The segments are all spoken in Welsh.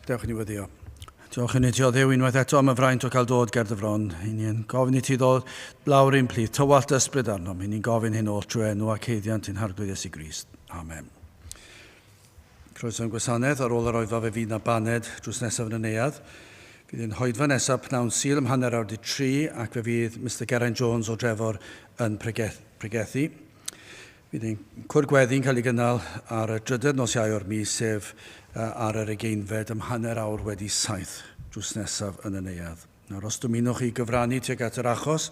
Dewch i ni weddio. Diolch i ni ti o Dduw unwaith eto am y fraint o cael dod ger dy fron. I ni'n gofyn i ti ddod lawr i'n plith, tywallt ysbryd arnom. I ni'n gofyn hyn oll trwy enw ac haeddiant ein Harglwydd Iesu Grist. Amen. Croeso i'n gwasanaeth ar ôl yr oedfa fe fydd na baned drws nesaf yn y neuadd. Fydd ein hoedfa nesaf pnawn Sul am 3:30 ac fe fydd Mister Geraint Jones o Drefor yn pregethu. Bydd ein cwr gweddi'n cael ei gynnal ar y drydedd nos Iau o'r mis, sef ar yr ugeinfed am 7:30 drws nesaf yn y neuadd. Nawr, os dymunwch chi gyfrannu tuag at yr achos,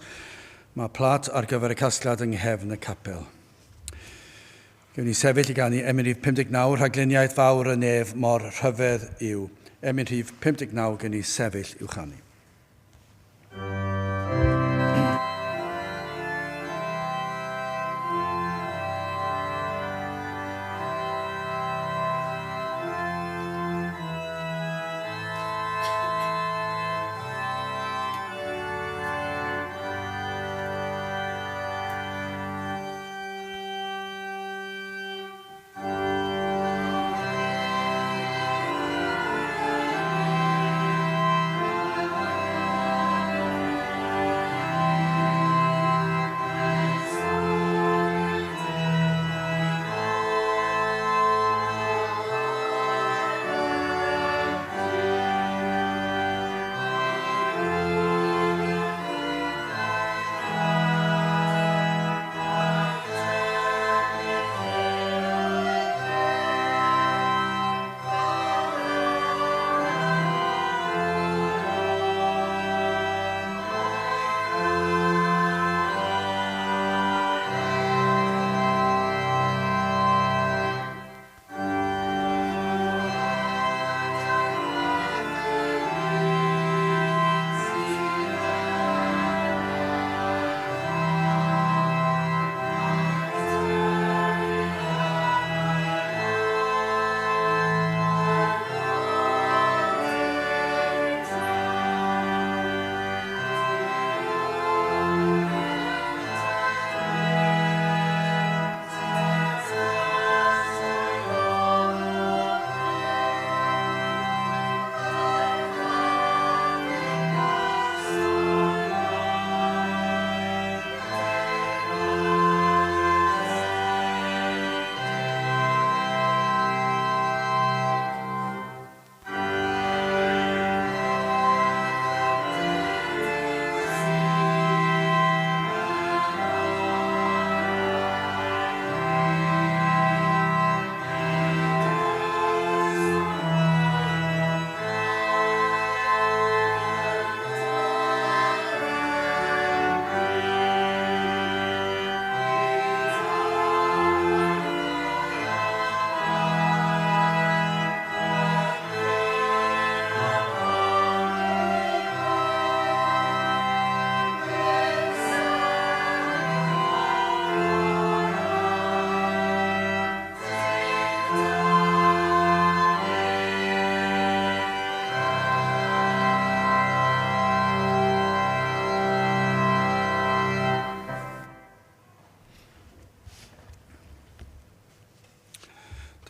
mae plât ar gyfer y casgliad yng nghefn y capel. Gewn ni sefyll i ganu emyn rhif 59, Rhagluniaeth fawr y nef mor rhyfedd yw. Emyn rhif 59, gewn ni sefyll i'w chanu.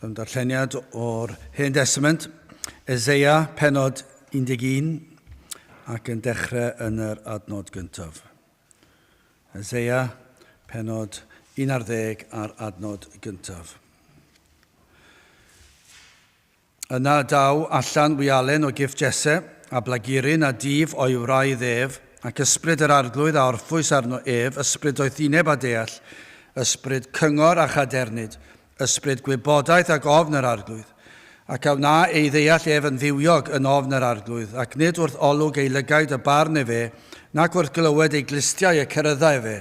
Dyma darlleniad o'r Hen Destament, Eseia, penod 11, ac yn dechrau yn yr adnod gyntaf. Eseia, penod 11 a'r adnod gyntaf. Yna daw allan wialen o gyff Jesse, a blaguryn a dif o'i wraidd ef, ac ysbryd yr Arglwydd a orffwys arno ef, ysbryd doethineb a deall, ysbryd cyngor a chadernid, ysbryd gwybodaeth ac ofn yr Arglwydd. Ac a wna ei ddeall ef yn fywiog yn ofn yr Arglwydd, ac nid wrth olwg ei lygaid y barn efe, nac wrth glywed ei glustiau y cerydda efe,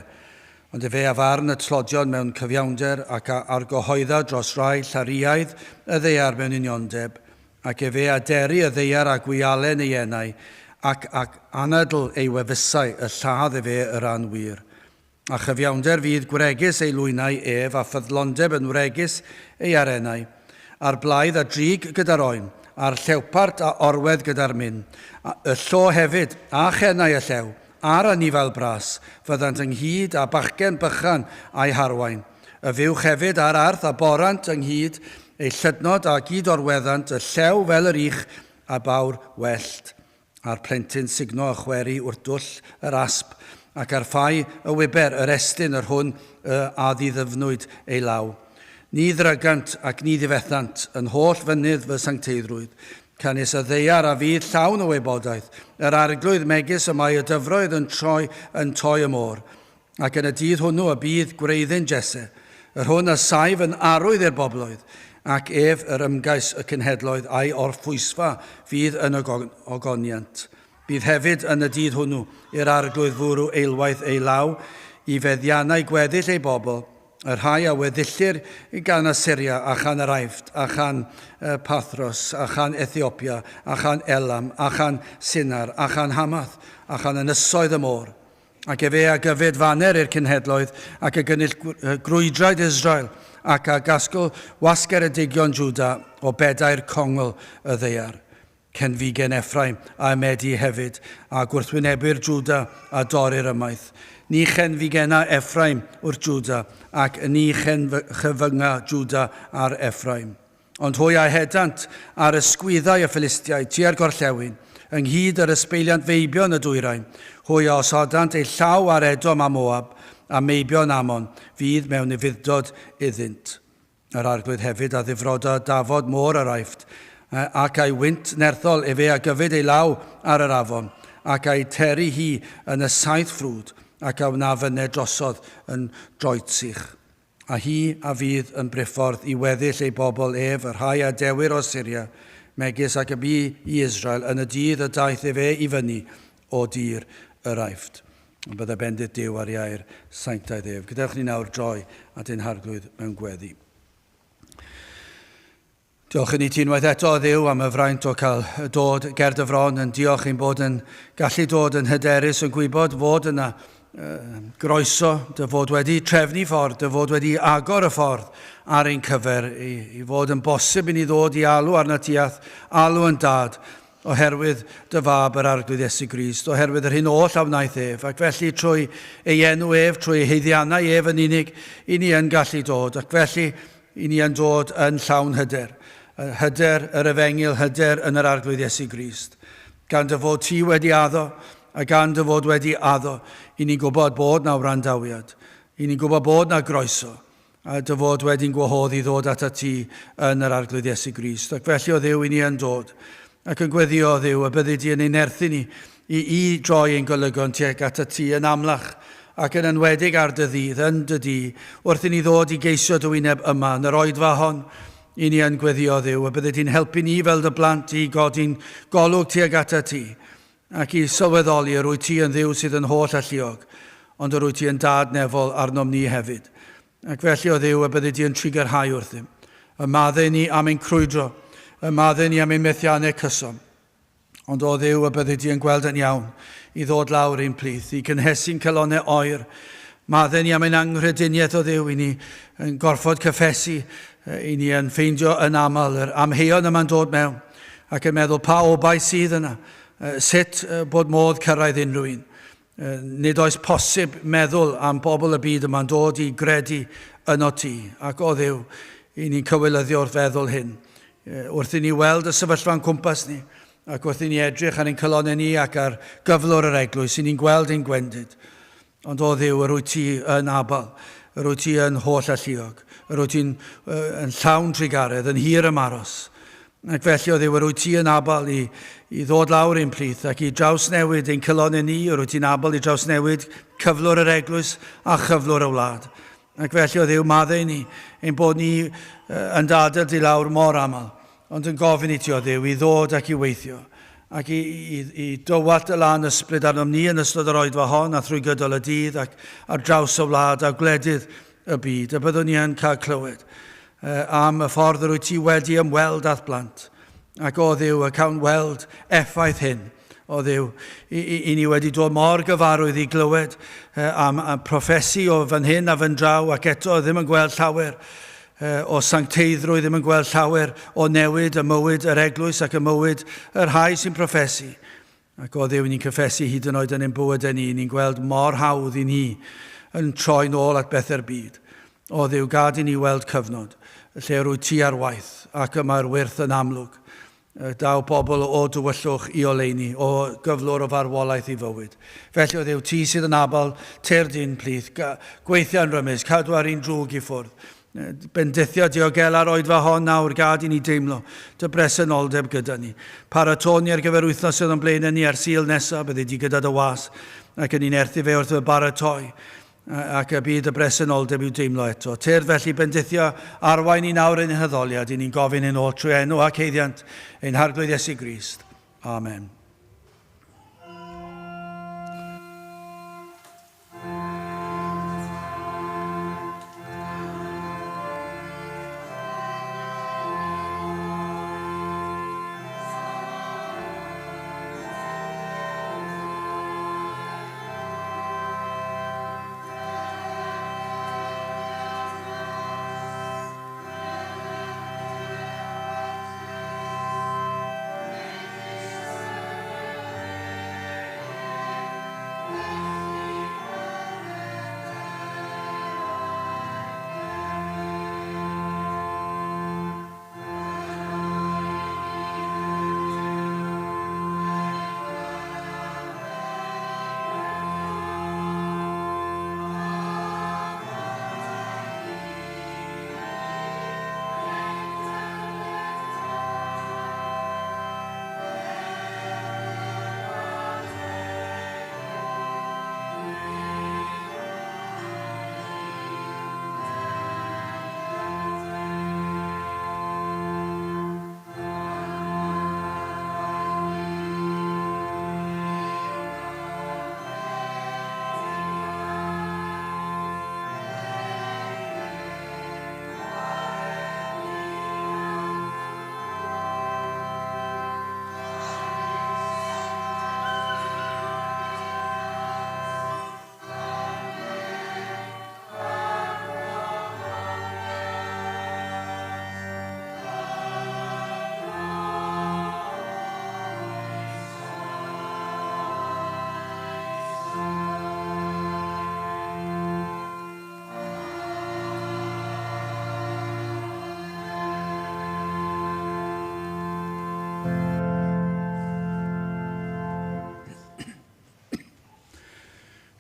Ond efe a farn y tlodion mewn cyfiawnder, ac a argyhoedda dros rai llariaidd y ddaear mewn uniondeb, ac efe a dery y ddaear â gwialen ei enau, ac ag anadl ei wefusau y lladd efe yr anwir. A chyfiawnder fydd gwregys ei lwynau ef, a ffyddlondeb yn wregys ei arennau, a'r blaidd a drig gyda'r oen, a'r llewpart a orwedd gyda'r myn, y llo hefyd, a chenau y llew, A'r anifail bras, fyddant ynghyd â bachgen bychan a'i harwain. Y fuwch hefyd a'r arth a borant ynghyd, eu llydnod a gyd-orweddant, y llew fel yr ych, a bawr wellt, a'r plentyn sugno a chwery wrth dwll yr asp, ac ar ffau y wiber yr estyn yr hwn y a ddiddyfnwyd ei law. Ni ddrygant ac ni ddifethant yn holl fynydd fy sancteiddrwydd, canys y ddaear a fydd llawn o wybodaeth, yr Arglwydd megis y mae y dyfroedd yn troi yn toi y môr, Ac yn y dydd hwnnw y bydd gwreiddyn Jesse, yr hwn a saif yn arwydd i'r bobloedd, ac ef yr ymgais y cenhedloedd a'i orffwysfa fydd yn y ogoniant. Bydd hefyd yn y dydd hwnnw i'r Arglwydd fwrw eilwaith ei law i feddiannau gweddill ei bobl, y rhai a weddillir gan Asyria, a chan yr Aifft, a chan Pathros, a chan Ethiopia, a chan Elam, a chan Sinar, a chan Hamath, a chan ynysoedd y môr. Ac efe a gyfyd faner i'r cenhedloedd, ac a gynnull grwydraid Israel, ac a gasgl wasgeredigion Jwda o bedair congl y ddaear. Cenfigen Ephraim a ymedi hefyd, a gwrthwynebir Jwda a dorrir ymaith. Ni chenfigena Ephraim wrth Jwda, ac ni chyfynga Jwda ar Ephraim. Ond hwy a hedant ar ysgwyddau y Philistiaid tua'r gorllewin, ynghyd yr ysbeiliant feibion y dwyrain, hwy a osodant eu llaw ar Edom a Moab, a meibion Ammon fydd mewn ufudd-dod iddynt. Yr Arglwydd hefyd a ddifroda dafod môr yr Aifft, ac a'i wynt nerthol efe a gyfyd ei law ar yr afon, ac a'i teru hi yn y saith ffrwd, ac a wna fyned drosodd yn droedsych. A hi a fydd yn briffordd i weddill ei bobl ef, y rhai a dewir o Syria, megis ac y bu i Israel yn y dydd y daeth efe i fyny o dir yr Aifft. Ond bydde bendith Duw ar iair sanctaidd ef. Gadewch ni nawr droi at ein Harglwydd mewn gweddi. Diolch i ni ti unwaith eto, Dduw, am y fraint o cael dod ger dy fron, yn diolch ein bod yn gallu dod yn hyderus yn gwybod fod yna groeso, dy fod wedi trefnu ffordd, dy fod wedi agor y ffordd ar ein cyfer, i, i fod yn bosib i ni ddod i alw arna ti a'th alw yn dad, oherwydd dy fab yr Arglwydd Iesu Grist, oherwydd yr hyn oll a wnaeth ef, ac felly trwy ei enw ef, trwy ei haeddiannau ef yn unig, i ni yn gallu dod, ac felly I ni yn dod yn llawn hyder, hyder yr efengyl, hyder yn yr Arglwydd Iesu Grist. Gan dy fod ti wedi addo, a gan dy fod wedi addo, i ni'n gwybod bod na wrandawiad, i ni'n gwybod bod na groeso, a dy fod wedi'n gwahodd i ddod ata ti yn yr Arglwydd Iesu Grist. Ac felly o Dduw i ni yn dod, ac yn gweddio o Dduw, y byddi di yn ein nerthu ni i, i droi ein golygon tuag atat ti yn amlach, ac yn enwedig ar dy ddydd, yn dy dŷ, wrth i ni ddod i geisio dy wyneb yma, yn yr oedfa hon, i ni yn gweddio, Dduw, y byddi di'n helpu ni fel dy blant i godi'n golwg tuag atat ti, ac i sylweddoli yr wyt ti yn Dduw sydd yn holl alluog, ond yr wyt ti yn Dad nefol arnom ni hefyd. Ac felly, o Dduw, y byddi di yn trugarhau wrthym. Y maddau ni am ein crwydro, y maddau ni am ein methiannau cyson. Ond o Dduw, y byddi di yn gweld yn iawn i ddod lawr i'n plith, i gynhesu'n calonnau oer. Maddau ni am ein anghrediniaeth o Dduw, i ni yn gorfod cyffesu, i ni yn ffeindio yn aml yr amheuon yma'n dod mewn, ac yn meddwl pa obaith sydd yna, sut bod modd cyrraedd unrhyw un. Nid oes posib meddwl am bobl y byd yma'n dod i gredu yno ti, ac o Dduw, i ni'n cywilyddio wrth feddwl hyn. Wrth i ni weld y sefyllfa'n cwmpas ni, ac wrth i ni edrych ar ein calonnau ni ac ar gyflwr yr eglwys, i ni'n gweld ein gwendid. Ond o Dduw, yr wyt ti yn abal, yr wyt ti yn holl alluog, yr wyt ti'n yn llawn trugaredd, yn hir ymaros. Ac felly, o Dduw, yr wyt ti yn abal i, i ddod lawr ein plith ac i drawsnewid ein calonnau ni, yr wyt ti'n abal i drawsnewid cyflwr yr eglwys a chyflwr y wlad. Ac felly, o Dduw, maddau ni ein bod ni yn dadael di lawr mor aml, ond yn gofyn i ti, o Dduw, i ddod ac i weithio, ac i, i, i dywallt y lân ysbryd arnom ni yn ystod yr oedfa hon a thrwy gydol y dydd ac ar draws y wlad a gwledydd y byd, y byddwn ni yn cael clywed am y ffordd yr wyt ti wedi ymweld â'th blant. Ac o Dduw, y cawn weld effaith hyn. O Dduw, i, i, i ni wedi dod mor gyfarwydd i glywed am, am proffesi o fan hyn a fan draw, ac eto ddim yn gweld llawer o sancteiddrwydd, ddim yn gweld llawer o newid y mywyd yr eglwys ac y mywyd y rhai sy'n proffesu. Ac o Dduw, ni'n cyffesu hyd yn oed yn ein bywydau ni, ni'n gweld mor hawdd i ni yn troi nôl at bethau'r byd. O Dduw, gad i ni weld cyfnod lle rwyt ti ar waith ac y mae'r wyrth yn amlwg. Daw pobl o dywyllwch i oleuni, o gyflwr o farwolaeth i fywyd. Felly o Dduw, ti sydd yn abl, tyrd i'n plith, gweithio yn rymus, cadw ar un drwg i ffwrdd. Bendithio diogela'r oedfa hon nawr, gad i ni deimlo dy bresenoldeb gyda ni. Paratô ni ar gyfer wythnos sydd o'n blaenau ni a'r Sul nesaf, byddi di gyda dy was ac yn ni'n erthu fe wrth fy baratoi ac y bydd y bresenoldeb i'w deimlo eto. Tyrd felly bendithio arwain ni nawr yn ein haddoliad, i ni'n gofyn hyn oll trwy enw ac haeddiant ein Harglwydd Iesu Grist. Amen.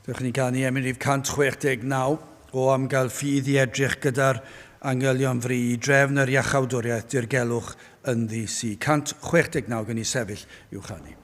Dewch i ni ganu emyn rhif 169 o am gael ffydd i edrych gyda'r angylion fri i drefn yr iachawdwriaeth dirgelwch ynddi sy. 169 gen i sefyll i'w chanu.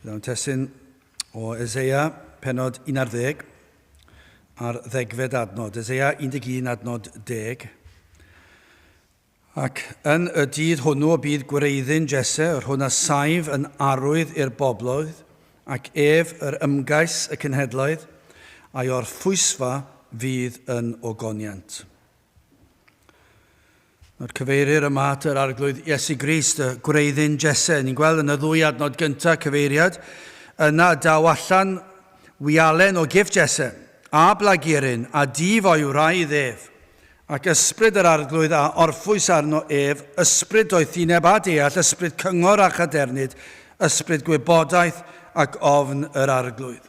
Bydd o'n testun o Eseia, penod 11, a'r ddegfed adnod. Eseia 11 adnod 10. Ac yn y dydd hwnnw y bydd gwreiddyn Jesse, yr hwn a saif yn arwydd i'r bobloedd, ac ef yr ymgais y cenhedloedd, a'i orffwysfa fydd yn ogoniant. Nawr cyfeirir yma at yr Arglwydd Iesu Grist, y gwreiddyn Jesse. Ni'n gweld yn y ddwy adnod gyntaf cyfeiriad. Yna daw allan wialen o gift Jesse, a blaguryn, a dif o'i wraidd ef. Ac ysbryd yr Arglwydd a orffwys arno ef, ysbryd doethineb a deall, ysbryd cyngor a chadernid, ysbryd gwybodaeth ac ofn yr Arglwydd.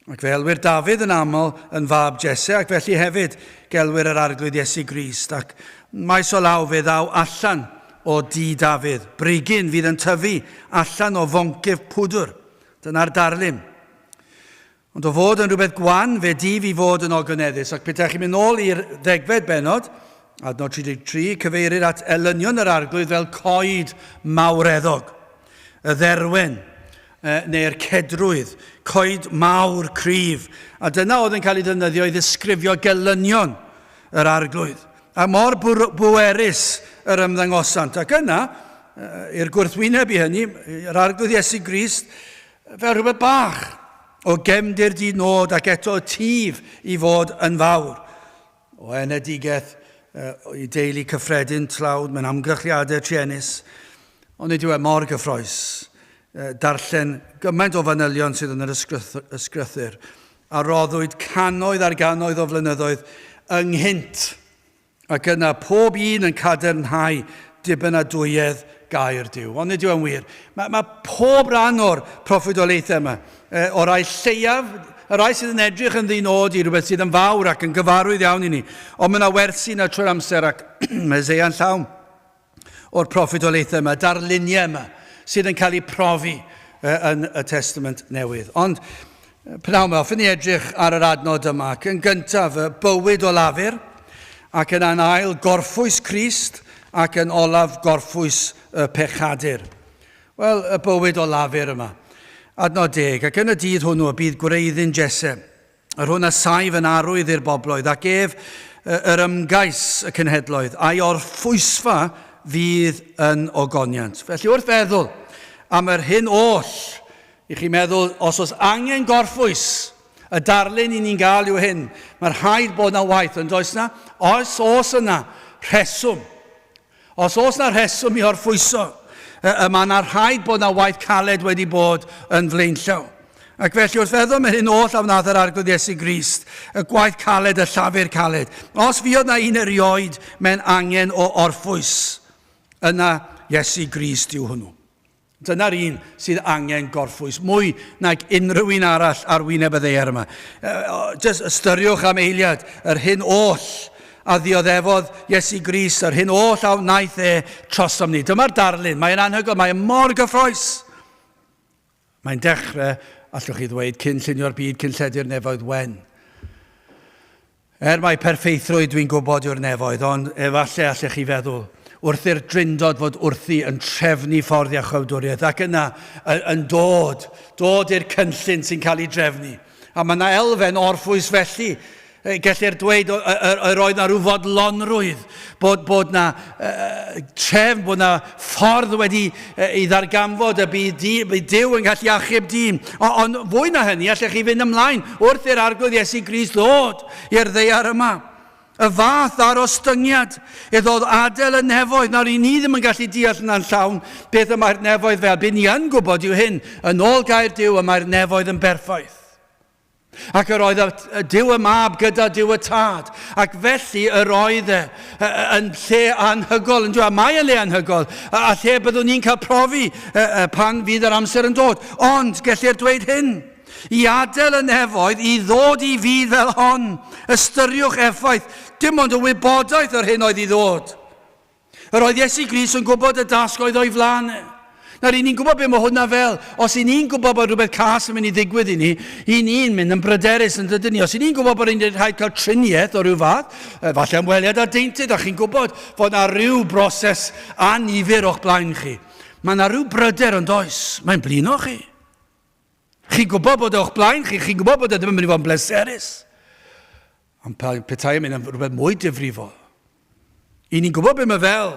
Ac fe elwir Dafydd yn aml yn fab Jesse, ac felly hefyd gelwir yr Arglwydd Iesu Grist, ac maes o law fe ddaw allan o dŷ Dafydd, brigyn fydd yn tyfu allan o foncyff pwdr. Dyna'r darlun. Ond o fod yn rhywbeth gwan, fe dif i fod yn ogoneddus, ac petaech chi'n mynd nôl i'r ddegfed bennod, adnod 33, cyfeirir at elynion yr Arglwydd fel coed mawreddog. Y dderwen, neu'r cedrwydd, coed mawr cryf, a dyna oedd yn cael ei ddefnyddio i ddisgrifio gelynion yr arglwydd. A mor bwerus yr ymddangosant. Ac yna, i'r gwrthwyneb i hynny, yr arglwydd Iesu Grist, fel rhywbeth bach o gefndir di nod ac eto y tif i fod yn fawr. O enedigaeth i deulu cyffredin tlawd mewn amgylchiadau truenus, ond nid yw e mor gyffrous darllen gymaint o fanylion sydd yn yr ysgrythur, a roddwyd cannoedd ar gannoedd o flynyddoedd ynghynt, ac yna pob un yn cadarnhau dibynadwyedd gair Duw. Ond nid yw e'n wir. Mae, mae pob rhan o'r proffwydoliaethau yma, e, o'r rai lleiaf, y rai sydd yn edrych yn ddinod i rhywbeth sydd yn fawr ac yn gyfarwydd iawn i ni, ond mae yna wersi yna trwy'r amser ac mae Eseia'n llawn o'r proffwydoliaethau yma, darluniau yma, sydd yn cael eu profi yn y Testament Newydd. Ond pnawn yma, hoffwn i edrych ar yr adnod yma, ac yn gyntaf, y bywyd o lafur, ac yn ail, gorffwys Crist, ac yn olaf, gorffwys y pechadur. Wel, y bywyd o lafur yma. Adnod deg, ac yn y dydd hwnnw y bydd gwreiddyn Jesse, yr hwn a saif yn arwydd i'r bobloedd, ac ef yr ymgais y cenhedloedd, a'i orffwysfa fydd yn ogoniant. Felly wrth feddwl am yr hyn oll, i chi meddwl, os oes angen gorffwys, y darlun i ni'n gael yw hyn, mae rhaid bod yna waith, yn does na? Os oes yna rheswm Os oes 'na rheswm i orffwyso, y mae 'na rhaid bod 'na waith caled wedi bod yn flaenllaw. Ac felly wrth feddwl am yr hyn oll a wnaeth yr Arglwydd Iesu Grist, y gwaith caled, y llafur caled, os fuodd 'na un erioed mewn angen o orffwys, yna Iesu Grist yw hwnnw. Dyna'r un sydd angen gorffwys, mwy nag unrhyw un arall ar wyneb y ddaear yma. Just ystyriwch am eiliad yr hyn oll a ddioddefodd Iesu Grist, yr hyn oll a wnaeth e trosom ni. Dyma'r darlun, mae'n anhygoel, mae'n mor gyffroes. Mae'n dechrau, allwch chi ddweud, cyn llunio'r byd, cyn lledu'r nefoedd wen. Er mai perffeithrwydd dwi'n gwybod yw'r nefoedd, ond efallai allech chi feddwl, wrth i'r Drindod fod wrthi yn trefnu ffordd iachawdwriaeth, ac yna yn dod, dod i'r cynllun sy'n cael ei drefnu. A mae yna elfen orffwys felly. Gellir dweud yr oedd na rhyw fodlonrwydd, bod, bod na trefn, bod na ffordd wedi ei ddarganfod y bydd, di, bydd Duw yn gallu achub dyn. Ond fwy na hynny, allech chi fynd ymlaen wrth i'r Arglwydd Iesu Grist ddod i'r ddaear yma. Y fath ar ostyngiad iddo adael y nefoedd. Nawr, i ni ddim yn gallu deall yna'n llawn beth y mae'r nefoedd fel. Be ni yn gwybod yw hyn, yn ôl gair Duw, y mae'r nefoedd yn berffaith. Ac yr oedd y Duw y Mab gyda Duw y Tad. Ac felly yr oedd e yn lle anhygol, yn dweud, mae yn le anhygol, a lle byddwn ni'n cael profi pan fydd yr amser yn dod. Ond gellir dweud hyn, i adael y nefoedd, i ddod i fyd fel hon, ystyriwch effaith, dim ond y wybodaeth yr hyn oedd i ddod. Yr oedd Iesu Grist yn gwybod y dasg oedd o'i flaen e. Nawr, i ni'n gwybod beth mae hwnna fel. Os i ni'n gwybod bod rhywbeth cas yn mynd i ddigwydd i ni, i ni'n mynd yn bryderus yn dydyn ni. Os i ni'n gwybod bod ni'n rhaid cael triniaeth o ryw fath, falle ymweliad â'r deintydd, a chi'n gwybod fod yna rhyw broses annifyr o'ch blaen chi. Mae yna rhyw bryder yn does. Mae'n blino chi. Chi'n gwybod bod e o'ch blaen chi, chi'n gwybod bod e ddim yn mynd i fod yn bleserus. Ond petai yn mynd am rhywbeth mwy difrifol. I ni'n gwybod beth mae fel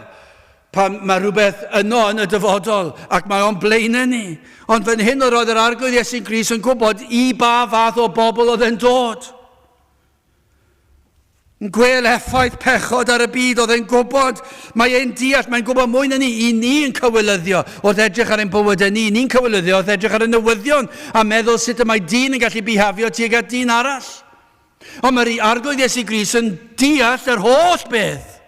pan mae rhywbeth yno yn y dyfodol ac mae o'n blaenau ni. Ond fan hyn yr oedd yr Arglwydd Iesu Grist yn gwybod i ba fath o bobl oedd e'n dod. Yn gweld effaith pechod ar y byd, oedd e'n gwybod, mae e'n deall, mae'n gwybod mwy na ni, i ni yn cywilyddio wrth edrych ar ein bywydau ni, ni'n cywilyddio wrth edrych ar y newyddion a meddwl sut y mae dyn yn gallu bihafio tuag at dyn arall. Ond mae'r Arglwydd Iesu Grist yn deall yr holl beth.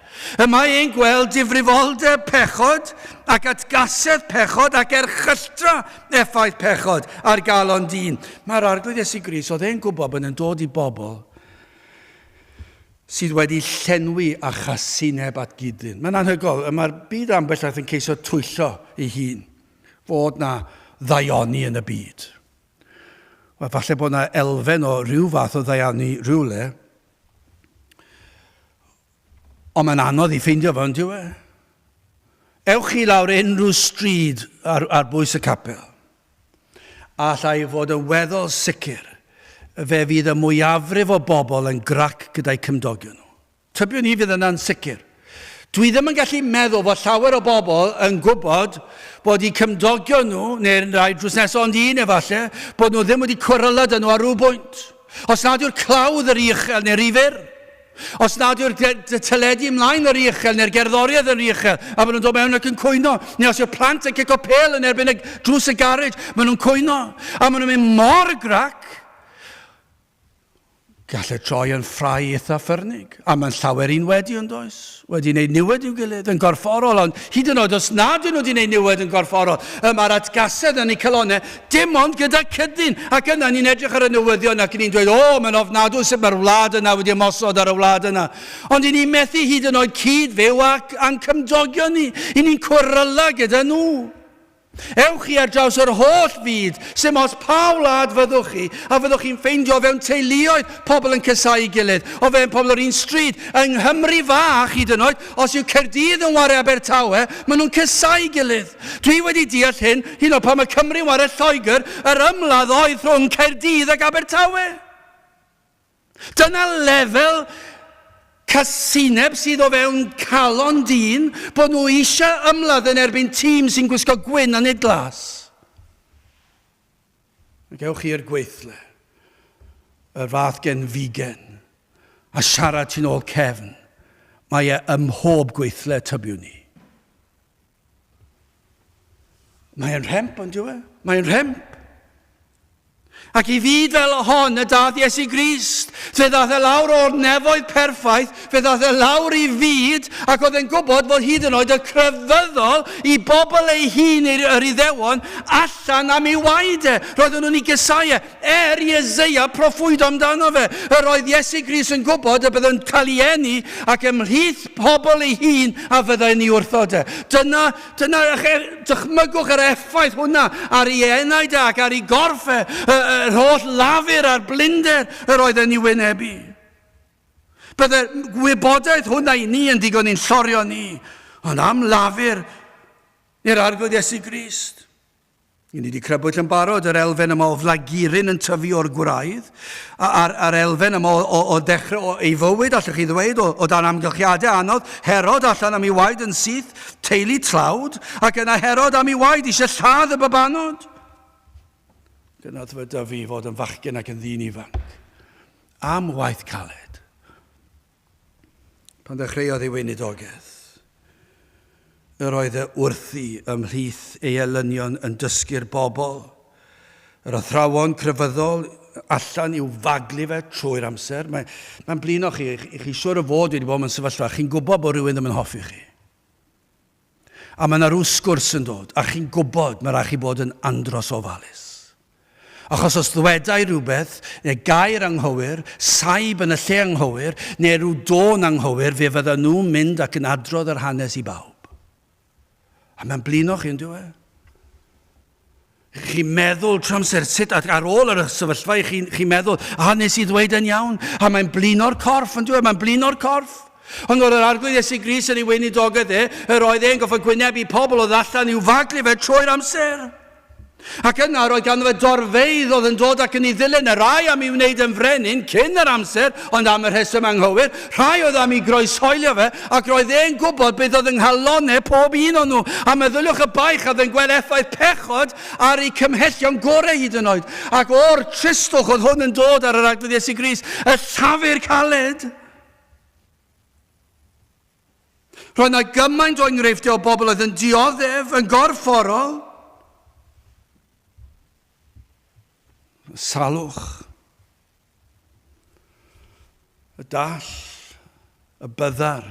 Y mae e'n gweld difrifoldeb pechod ac atgasedd pechod ac erchylltra effaith pechod ar galon dyn. Mae'r Arglwydd Iesu Grist, oedd e'n gwybod bod e'n dod i bobl sydd wedi llenwi â chasineb at gyd-ddyn. Mae'n anhygoel, mae'r byd ambell waith yn ceisio twyllo ei hun fod na ddaioni yn y byd. Wel, falle bod na elfen o ryw fath o ddaioni rhywle, ond mae'n anodd i ffeindio fo, yn e? Ewch chi lawr unrhyw stryd ar, ar bwys y capel, a allai fod yn weddol sicr fe fydd y mwyafrif o bobl yn grac gyda'i cymdogion nhw. Tybiwn i fydd yna'n sicr. Dwi ddim yn gallu meddwl fod llawer o bobl yn gwybod bod eu cymdogion nhw, neu'r rhai drws nesaf ond un efallai, bod nhw ddim wedi cweryla 'da nhw ar ryw bwynt. Os nad yw'r clawdd yr uchel neu'r rhy fyr, os nad yw'r teledu ymlaen yr uchel neu'r gerddoriaeth yn rhy uchel, a maen nhw'n dod mewn ac yn cwyno, neu os yw'r plant yn cico pêl yn erbyn y drws y garej, maen nhw'n cwyno, a maen nhw'n mynd mor grac. Gall e troi yn ffrae eitha ffyrnig, a mae'n llawer un wedi yn does? Wedi wneud niwed i'w gilydd yn gorfforol, ond hyd yn oed os nad ydyn nhw wedi wneud niwed yn gorfforol, y mae'r atgasedd yn eu calonnau dim ond gyda cydyn, ac yna ni'n edrych ar y newyddion ac ni'n dweud, o, mae'n ofnadwy sut mae'r wlad yna wedi ymosod ar y wlad yna. Ond i ni'n methu hyd yn oed cyd-fyw ac a'n cymdogion ni, i ni'n cweryla gyda nhw. Ewch chi ar draws yr holl fyd, sim ots pa wlad fyddwch chi, a fyddwch chi'n ffeindio o fewn teuluoedd pobl yn casáu gilydd, o fewn pobl o'r un stryd. Yng Nghymru fach, hyd yn oed, os yw Caerdydd yn ware Abertawe, maen nhw'n casáu gilydd. Dwi wedi deall hyn, hyd yn oed pan mae Cymru'n ware Lloegr, yr ymladd oedd rhwng Caerdydd ac Abertawe. Dyna lefel casineb sydd o fewn calon dyn, bod nhw eisiau ymladd yn erbyn tîm sy'n gwisgo gwyn a nid glas. Ac ewch i'r gweithle, y fath genfigen, a siarad ti'n ôl cefn, mae e ym mhob gweithle, tybiwn ni. Mae'n rhemp, ond yw e? Mae'n rhemp. Ac i fyd fel hon y dath Iesu Grist. Fe ddath e lawr o'r nefoedd perffaith, fe ddath e lawr i fyd, ac oedd e'n gwybod fod hyd yn oed y crefyddol i bobl ei hun, yr Iddewon, allan am ei waed e. Roedden nhw'n ei gysau e. Er i Eseia proffwydo amdano fe, yr oedd Iesu Grist yn gwybod y byddai'n cael ei eni ac ymhlith pobl ei hun a fyddai'n ei wrthod e. Dyna, dyna, dychmygwch yr effaith hwnna ar ei enaid e ac ar ei gorff e, yr holl lafur a'r blinder yr oedd e'n ei wynebu. Bydde gwybodaeth hwnna i ni yn digon i'n llorio ni, ond am lafur i'r Arglwydd Iesu Grist. Ni wedi crybwyll yn barod yr elfen yma o flaguryn yn tyfu o'r gwraidd, a'r, a'r elfen yma o, o, o ddechrau o ei fywyd, allwch chi ddweud, o, o dan amgylchiadau anodd, Herod allan am ei waed yn syth, teulu tlawd, ac yna Herod am ei waed eisiau lladd y babanod. Dyna fy dyfu i fod yn fachgen ac yn ddyn ifanc. Am waith caled. Pan ddechreuodd ei weinidogaeth, yr oedd e wrthi ymhlith ei elynion yn dysgu'r bobl, yr athrawon crefyddol allan i'w faglu fe trwy'r amser. Mae'n mae blino chi, chi, chi siwr o fod wedi bod mewn sefyllfa, chi'n gwybod bod rhywun ddim yn hoffi chi. A mae yna rhyw sgwrs yn dod, a chi'n gwybod mae rhaid chi bod yn andros ofalus. Achos os ddwedai rhywbeth, neu gair anghywir, saib yn y lle anghywir, neu rhyw dôn anghywir, fe fyddan nhw'n mynd ac yn adrodd yr hanes i bawb. A mae'n blino chi, yn dyw e? Chi'n meddwl trwy amser sut, ac ar ôl yr sefyllfa, chi'n chi meddwl, a nes i ddweud yn iawn, a mae'n blino'r corff, yn dyw e? Mae'n blino'r corff. Ond oedd yr Arglwydd Iesu Grist yn ei weinidogaeth e, yr oedd e'n goffod gwynebu pobl oedd allan i'w faglu fe trwy'r amser. Ac yna roedd ganddo fe dorfeydd oedd yn dod ac yn ei ddilyn, y rhai am ei wneud yn frenin cyn yr amser, ond am y rheswm anghywir, rhai oedd am ei groeshoelio fe, ac roedd e'n gwybod beth oedd yng nghalonau pob un o'n nhw. A meddyliwch y baich a oedd yn gweld effaith pechod ar eu cymhellion gorau hyd yn oed. Ac o'r tristwch oedd hwn yn dod ar yr Arglwydd Iesu Grist, y llafur caled. Roedd yna gymaint o enghreifftiau o bobl oedd yn dioddef yn gorfforol. Salwch. Y dall, y byddar,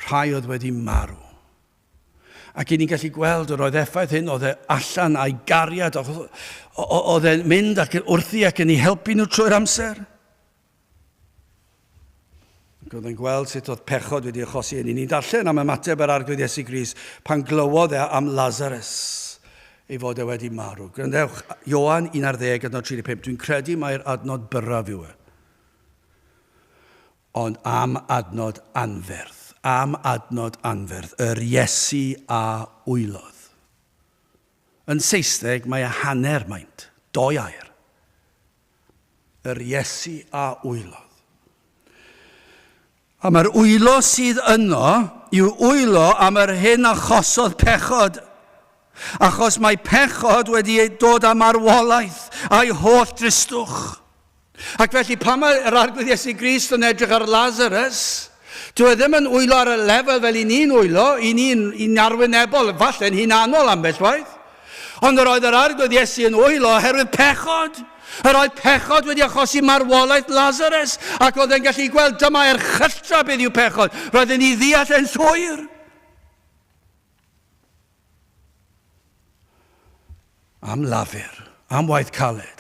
rhai oedd wedi marw. Ac i ni'n gallu gweld yr oedd effaith hyn, oedd e allan a'i gariad, oedd e'n mynd ac wrthi ac yn ei helpu nhw trwy'r amser. Ac oedd e'n gweld sut oedd pechod wedi achosi hynny. Ni'n darllen am ymateb yr Arglwydd Iesu Grist pan glywodd e am Lazarus ei fod e wedi marw. Gwrandewch, Ioan 11, adnod 35. Dwi'n credu mai'r adnod byrraf yw e. Ond am adnod anferth, am adnod anferth, yr Iesu a wylodd. Yn Saesneg mae e hanner maint, doi air. Yr Iesu a wylodd. A mae'r wylo sydd yno yw wylo am yr hyn achosodd pechod. Achos mae pechod wedi ei dod â marwolaeth a'i holl dristwch. Ac felly pan mae yr Arglwydd Iesu Grist yn edrych ar Lazarus, dyw e ddim yn wylo ar y lefel fel i ni'n wylo, i ni'n arwynebol, falle'n hunanol ambell waith. Ond yr oedd yr Arglwydd Iesu yn wylo oherwydd pechod. Yr oedd pechod wedi achosi marwolaeth Lazarus, ac oedd e'n gallu gweld dyma erchylltra beth yw pechod. Roedd e'n ei ddeall e'n llwyr. Am lafur, am waith caled.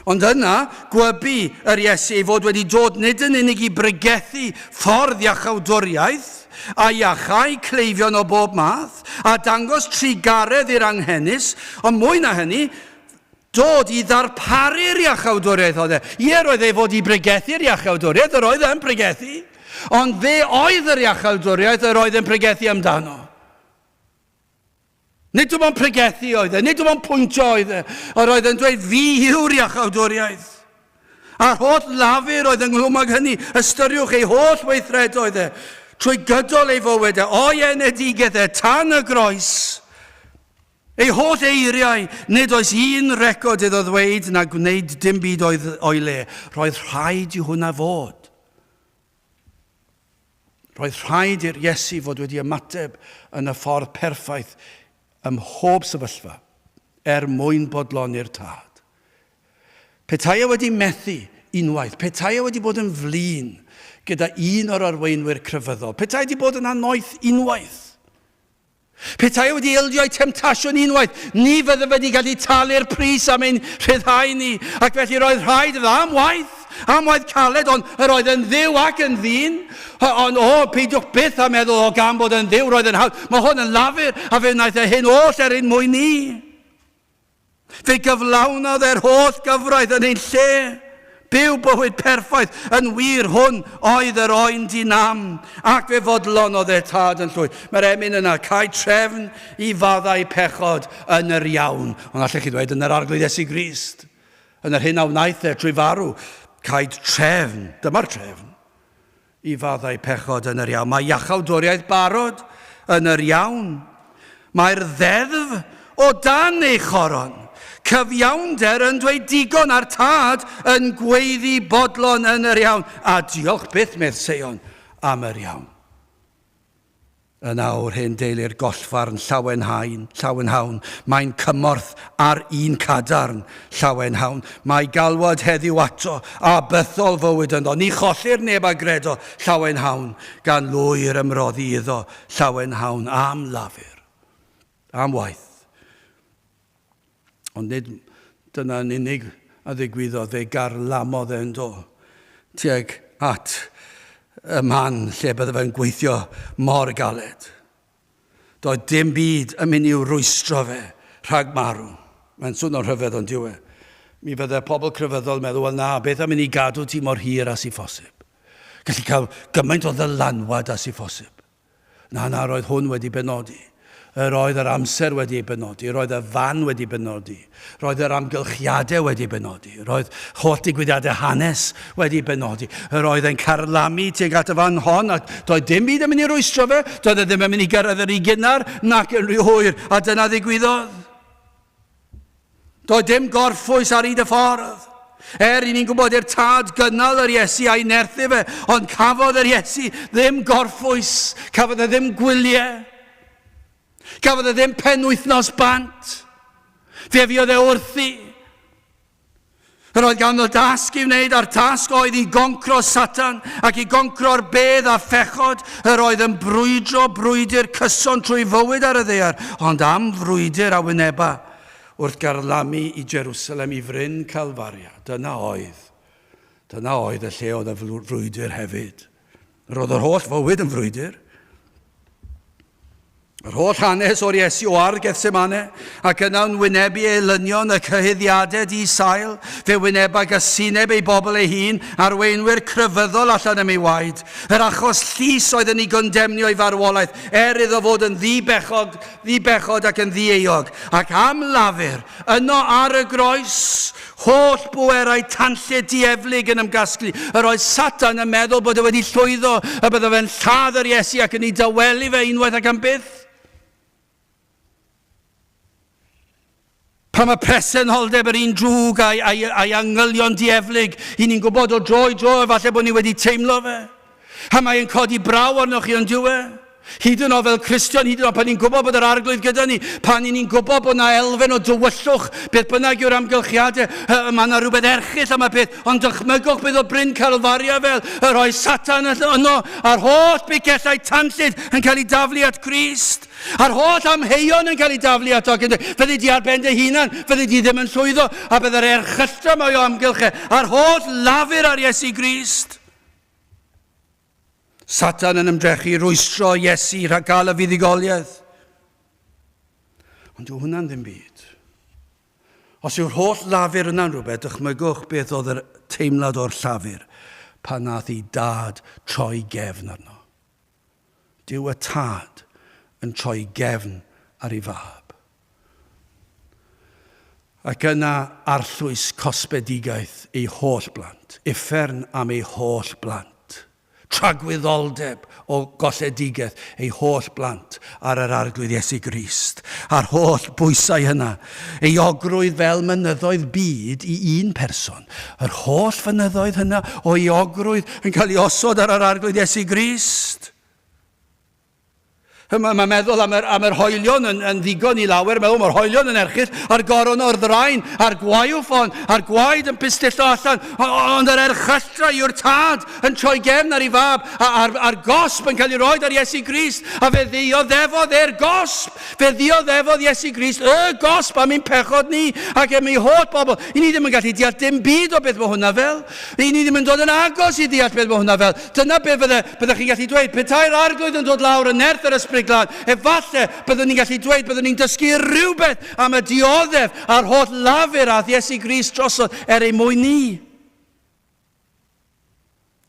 Ond yna, gwybu yr Iesu ei fod wedi dod nid yn unig i bregethu ffordd iachawdwriaeth, a iachau cleifion o bob math, a dangos trugaredd i'r anghenus, ond mwy na hynny, dod i ddarparu'r iachawdwriaeth oedd e. Ie, roedd ei fod i bregethu'r iachawdwriaeth, yr oedd e'n pregethu, ond fe oedd yr iachawdwriaeth yr oedd e'n pregethu amdano. Nid dim ond pregethu oedd e, nid dim ond pwyntio oedd e, yr oedd e'n dweud fi yw'r iachawdwriaeth. A'r holl lafur oedd ynghlwm ag hynny, ystyriwch ei holl weithredoedd e, trwy gydol ei fywyd e, o'i enedigaeth e, tan y groes. Ei holl eiriau, nid oes un record iddo ddweud na gwneud dim byd oedd o'i le. Roedd rhaid i hwnna fod. Roedd rhaid i'r Iesu fod wedi ymateb yn y ffordd perffaith ym mhob sefyllfa er mwyn bodloni'r Tad. Petai e wedi methu unwaith, petai e wedi bod yn flin gyda un o'r arweinwyr crefyddol, petai wedi bod yn annoeth unwaith, Petai e wedi ildio i temtasiwn unwaith, ni fydde wedi gallu talu'r pris am ein rhyddhau ni, ac felly roedd rhaid iddo am waith, am waith caled, ond yr oedd yn dduw ac yn ddyn. Ond o, peidiwch byth â meddwl, o gan bod yn dduw, roedd yn hawdd. Mae hwn yn lafur, a fe wnaeth e hyn oll er ein mwyn ni. Fe gyflawnodd e'r holl gyfraith yn ein lle. Byw bywyd perffaith, yn wir hwn oedd yr oen di-nam, ac fe fodlonodd e tad yn llwyr. Mae'r emyn yna, cael trefn i faddau pechod yn yr iawn. Ond allech chi ddweud yn yr Arglwydd Iesu Grist, yn yr hyn a wnaeth e trwy farw, cael trefn, dyma'r trefn, i faddau pechod yn yr iawn. Mae iachawdwriaeth barod yn yr iawn. Mae'r ddeddf o dan ei choron. Cyfiawnder yn dweud digon a'r tad yn gweiddi bodlon yn yr iawn. A diolch byth, medd Seion, am yr iawn. Yn awr hen deulu'r gollfarn llawenhaun, llawenhawn, mae'n cymorth ar un cadarn, llawenhawn. Mae galwad heddiw ato, a bythol fywyd ynddo. Ni chollir neb a gredo, llawenhawn, gan lwyr ymroddi iddo, llawenhawn, am lafur, am waith. Ond nid dyna'n unig a ddigwyddodd, fe garlamodd e yn do, tuag at y man lle bydde fe'n gweithio mor galed. Doedd dim byd yn mynd i'w rwystro fe rhag marw. Mae'n swnio'n rhyfedd ond dyw e. Mi fydde pobl crefyddol yn meddwl, wel na, beth am i ni gadw ti mor hir â sy'n phosib? Gallu cael gymaint o ddylanwad â sy'n phosib. Na, na, roedd hwn wedi benodi. Yr oedd yr amser wedi ei benodi, yr oedd y fan wedi benodi, roedd yr amgylchiadau wedi benodi, roedd holl digwyddiadau hanes wedi benodi. Yr oedd e'n carlamu tuag at y fan hon, a doedd dim byd yn mynd i rwystro fe, doedd e ddim yn mynd i gyrraedd yn rhy gynnar nac yn rhy hwyr, a dyna ddigwyddodd. Doedd dim gorffwys ar hyd y ffordd. Er i ni'n gwybod i'r tad gynnal yr Iesu a'i nerthu fe, ond cafodd yr Iesu ddim gorffwys, cafodd e ddim gwyliau, cafodd e ddim penwythnos bant. Fe fuodd e wrthi. Yr oedd ganddo dasg i wneud, a'r tasg oedd i goncro Satan ac i goncro'r bedd a phechod. Yr oedd yn brwydro brwydr cyson trwy fywyd ar y ddaear, ond am frwydr a wyneba wrth garlamu i Jerusalem i fryn Calfaria. Dyna oedd. Dyna oedd y lle oedd y frwydr hefyd. Yr oedd yr holl fywyd yn frwydr. Yr holl hanes o'r Iesu o ardd Gethsemane, ac yna'n wynebu ei elynion y cyhuddiadau di-sail, fe wyneba gysineb ei bobl ei hun, arweinwyr crefyddol allan am ei waed. Yr achos llys oedd yn ei gondemnio i farwolaeth, er iddo fod yn ddi-bechog, ddi-bechod ac yn ddi-euog, ac am lafur, yno ar y groes, Holl bwerau tanllyd dieflig yn ymgasglu. Yr oedd Satan yn meddwl bod e wedi llwyddo, y bydde fe'n lladd yr Iesu ac yn ei dawelu fe unwaith ac am byth. Pan mae presenoldeb yr un drwg a'i, a'i, a'i angylion dieflig, i ni'n gwybod o dro i dro, efallai bod ni wedi teimlo fe. A mae'n codi braw arnoch chi, ond dyw e? Hyd yn oed fel Cristion, hyd yn oed pan ni'n gwybod bod yr Arglwydd gyda ni, pan ni'n gwybod bod yna elfen o dywyllwch, beth bynnag yw'r amgylchiadau, mae yna rhywbeth erchyll am y peth, ond dychmygwch beth o Bryn Calfaria fel y rhoi Satan yno, a'r holl bicellau tanllyd yn cael ei daflu at Grist, a'r holl amheuon yn cael ei daflu ato, ac yn dweud, fyddi di ar ben dy hunan, fyddi di ddim yn llwyddo, a bydd yr erchylltra mae o amgylch e, a'r holl lafur ar Iesu Grist. Satan yn ymdrechu i rwystro Iesu rhag cael y fuddugoliaeth. Ond dyw hwnna'n ddim byd. Os yw'r holl lafur yna'n rhywbeth, dychmygwch beth oedd yr teimlad o'r llafur pan nath ei dad troi gefn arno. Dyw y tad yn troi gefn ar ei fab. Ac yna arllwys cosbedigaeth ei holl blant, uffern am ei holl blant, tragwyddoldeb o golledigaeth ei holl blant ar yr Arglwydd Iesu Grist, a'r holl bwysau yna, euogrwydd fel mynyddoedd byd i un person, yr holl fynyddoedd hynna o euogrwydd yn cael ei osod ar yr Arglwydd Iesu Grist. Mae, mae meddwl am yr, am yr hoelion yn, yn ddigon i lawer, meddwl mae'r hoelion yn erchyll, a'r goron o'r ddraen, a'r gwaywffon, a'r gwaed yn pistillo allan, ond yr erchylltra yw'r tad yn troi gefn ar ei fab, a'r, a'r gosb yn cael ei roed ar Iesu Grist, a fe ddioddefodd e'r gosb. Fe ddioddefodd Iesu Grist y gosb am ein pechod ni ac am ei holl bobl. I ni ddim yn gallu deall dim byd o beth mae hwnna fel. I ni ddim yn dod yn agos i ddeall beth mae hwnna fel. Dyna beth fydde, byddech chi'n gallu dweud. Petai'r Arglwydd yn dod lawr yn nerth yr Ysbryd Glân, efallai byddwn ni'n gallu dweud, byddwn ni'n dysgu rhywbeth am y dioddef a'r holl lafur aeth Iesu Grist drosodd er ei mwyn ni.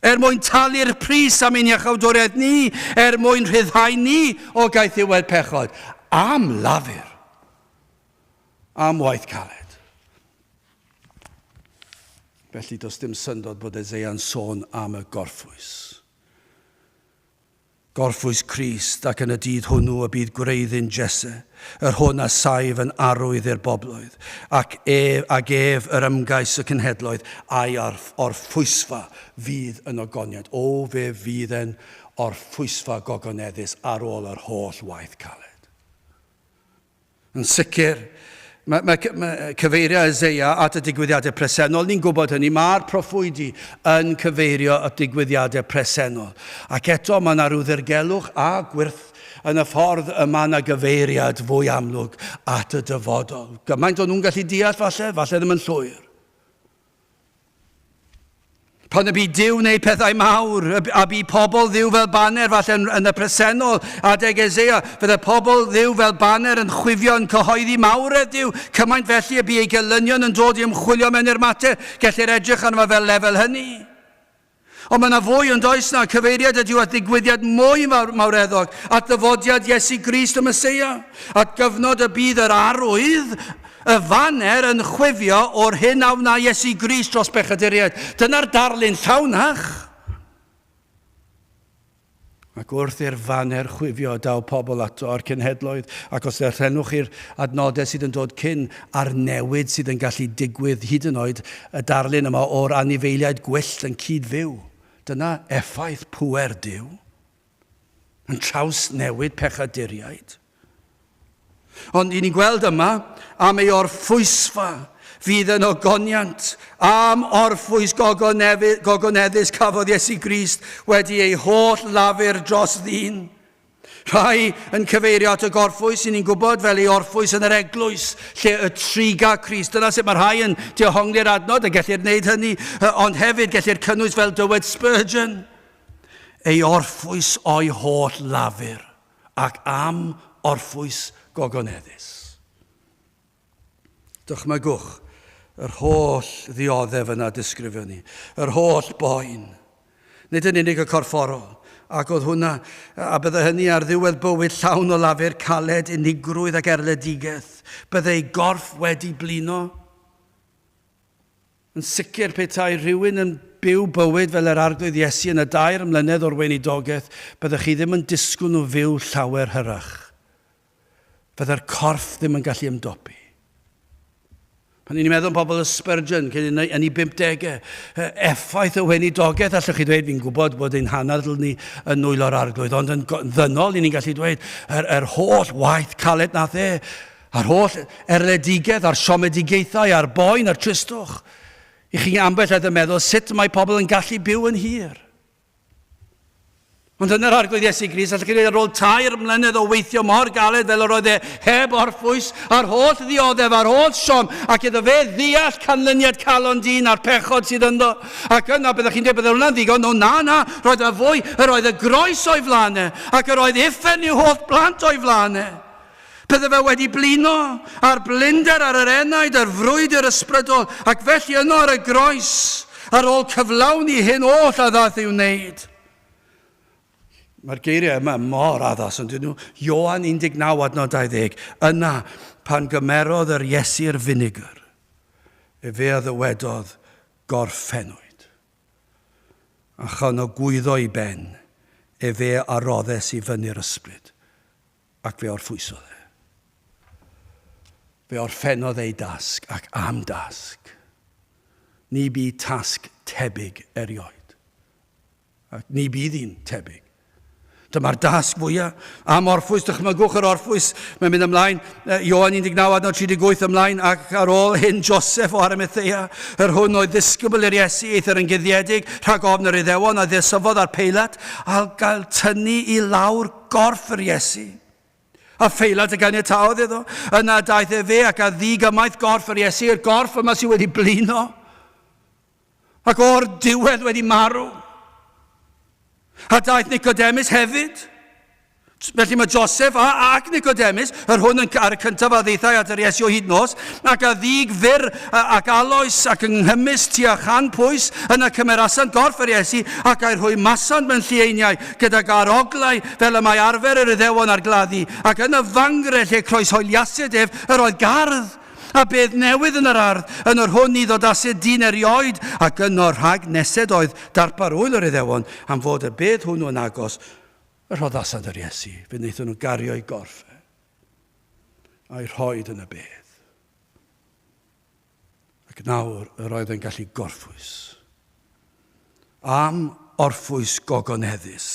Er mwyn talu'r pris am ein iachawdwriaeth ni, er mwyn rhyddhau ni o gaethiwed pechod. Am lafur. Am waith caled. Felly does dim syndod bod Eseia'n sôn am y gorffwys. Gorffwys Crist, ac yn y dydd hwnnw y bydd gwreiddyn Jesse, yr hwn a saif yn arwydd i'r bobloedd, ac ef, ag ef yr ymgais y cenhedloedd, a'i orffwysfa fydd yn ogoniant. O, fe fydd e'n orffwysfa gogoneddus ar ôl yr holl waith caled. Yn sicr, mae, mae, mae cyfeirio Eseia at y digwyddiadau presennol. Ni'n gwybod hynny, mae'r proffwydi yn cyfeirio at digwyddiadau presennol. Ac eto mae yna rhyw ddirgelwch a gwyrth yn y ffordd y mae yna gyfeiriad fwy amlwg at y dyfodol. Gymaint o'n nhw'n gallu deall falle, falle ddim yn llwyr. Pan y bu Duw wneud pethau mawr, a bu pobl Dduw fel baner, falle yn, yn y presennol, adeg Eseia, fydde pobl Dduw fel baner yn chwifio yn cyhoeddi mawredd Duw, cymaint felly y bu ei gelynion yn dod i ymchwilio mewn i'r mater, gellir edrych arno fel lefel hynny. Ond mae yna fwy yn does na, cyfeiriad ydyw at ddigwyddiad mwy mawreddog, at ddyfodiad Iesu Grist y Meseia, at gyfnod y bydd yr arwydd, y faner yn chwifio o'r hyn a wna Iesu Grist dros bechaduriaid. Dyna'r darlun llawnach. Ac wrth i'r faner chwifio, daw pobl ato a'r cenhedloedd, ac os ddarllenwch chi'r adnodau sydd yn dod cyn, a'r newid sydd yn gallu digwydd, hyd yn oed y darlun yma o'r anifeiliaid gwyllt yn cyd-fyw. Dyna effaith pŵer Duw. Yn trawsnewid pechaduriaid. Ond i ni'n gweld yma am ei orffwysfa fydd yn ogoniant, am orffwys gogoneddus cafodd Iesu Grist wedi ei holl lafur dros ddyn. Rhai yn cyfeirio at y gorffwys, i ni'n gwybod, fel ei orffwys yn yr eglwys, lle y triga Crist. Dyna sut mae rhai yn dehongli'r adnod, a gellir wneud hynny, ond hefyd gellir cynnwys fel dywed Spurgeon, ei orffwys o'i holl lafur. ac am orffwys gogoneddus. Dychmygwch yr holl ddioddef yna disgrifio ni, yr holl boen, nid yn unig y corfforol, ac oedd hwnna, a bydde hynny ar ddiwedd bywyd llawn o lafur caled, unigrwydd ac erledigaeth. Bydde ei gorff wedi blino. Yn sicr, petai rhywun yn byw bywyd fel yr Arglwydd Iesu yn y dair mlynedd o'r weinidogaeth, byddech chi ddim yn disgwyl nhw fyw llawer hyrach. Fydde'r corff ddim yn gallu ymdopi. Pan ni'n meddwl am pobl y Spurgeon, cyn yn ei 50au, effaith y weinidogaeth, allwch chi dweud, fi'n gwybod bod ein hanadl ni yn nwylo'r Arglwydd, ond yn ddynol, ni'n gallu dweud, yr, yr holl waith caled nath e, A'r holl erledigaeth, a'r siomedigaethau, a'r boen, a'r tristwch. I chi ambell oedd yn meddwl sut mae pobl yn gallu byw yn hir. Ond yn yr Arglwydd Iesu Grist, allwch chi ddweud ar ôl tair mlynedd o weithio mor galed fel yr oedd e heb orffwys, a'r holl ddioddef, a'r holl siom, ac iddo fe ddeall canlyniad calon dyn a'r pechod sydd ynddo. Ac yna, byddwch chi'n dweud, bydde hwnna'n ddigon. No, na, na, roedd yna fwy, yr oedd y groes o'i flaen e, ac yr oedd uffern i'w holl blant o'i flaen e. Bydde fe wedi blino, a'r blinder ar yr enaid, yr frwydr ysbrydol, ac felly yno ar y groes, ar ôl cyflawni hyn oll a ddaeth i'w wneud. Mae'r geiriau yma mor addas, ond dyn nhw, Ioan 19 adnod 20, yna, pan gymerodd yr Iesu'r finigr, efe a ddywedodd, gorffennwyd. A chan ogwyddo i ben, efe a roddes i fyny'r ysbryd. Ac fe orffwysodd e. Fe orffennodd ei dasg, ac am dasg. Ni bu tasg tebyg erioed. Ac ni bydd un tebyg. Dyma'r dasg fwyaf. Am orffwys, dychmygwch yr orffwys. Mae'n mynd ymlaen, Ioan 19, adnod 38 ymlaen, ac ar ôl hyn Joseph o Arimathea, yr hwn oedd ddisgybl i'r Iesu, eithr yn guddiedig, rhag ofn yr Iddewon, a ddesyfodd ar Peilat, a gael tynnu i lawr gorff yr Iesu. A Pheilat y ganiataodd iddo. Yna daeth efe ac a ddug ymaith gorff yr Iesu, yr gorff yma sydd wedi blino, ac o'r diwedd wedi marw. A daeth Nicodemus hefyd. Felly mae Joseph a, ac Nicodemus, yr hwn yn, ar y cyntaf a ddaethai at yr Iesu o hyd nos, ac a ddug fyr ac aloes ac yng nghymysg tua chan pwys, yna cymerasant gorff yr Iesu ac a'i rhwymasant mewn llieiniau gydag aroglau fel y mae arfer yr Iddewon ar gladdu, ac yn y fangre lle croeshoeliasid ef, yr oedd gardd, a bedd newydd yn yr ardd, yn yr hwn ni ddodasid dyn erioed, ac yno rhag nesed oedd darpar ŵyl yr Iddewon, am fod y bedd hwnnw yn agos, y rhoddasant yr Iesu, fe wnaethon nhw gario'i gorff e, a'i rhoed yn y bedd. Ac nawr yr oedd yn gallu gorffwys. Am orffwys gogoneddus.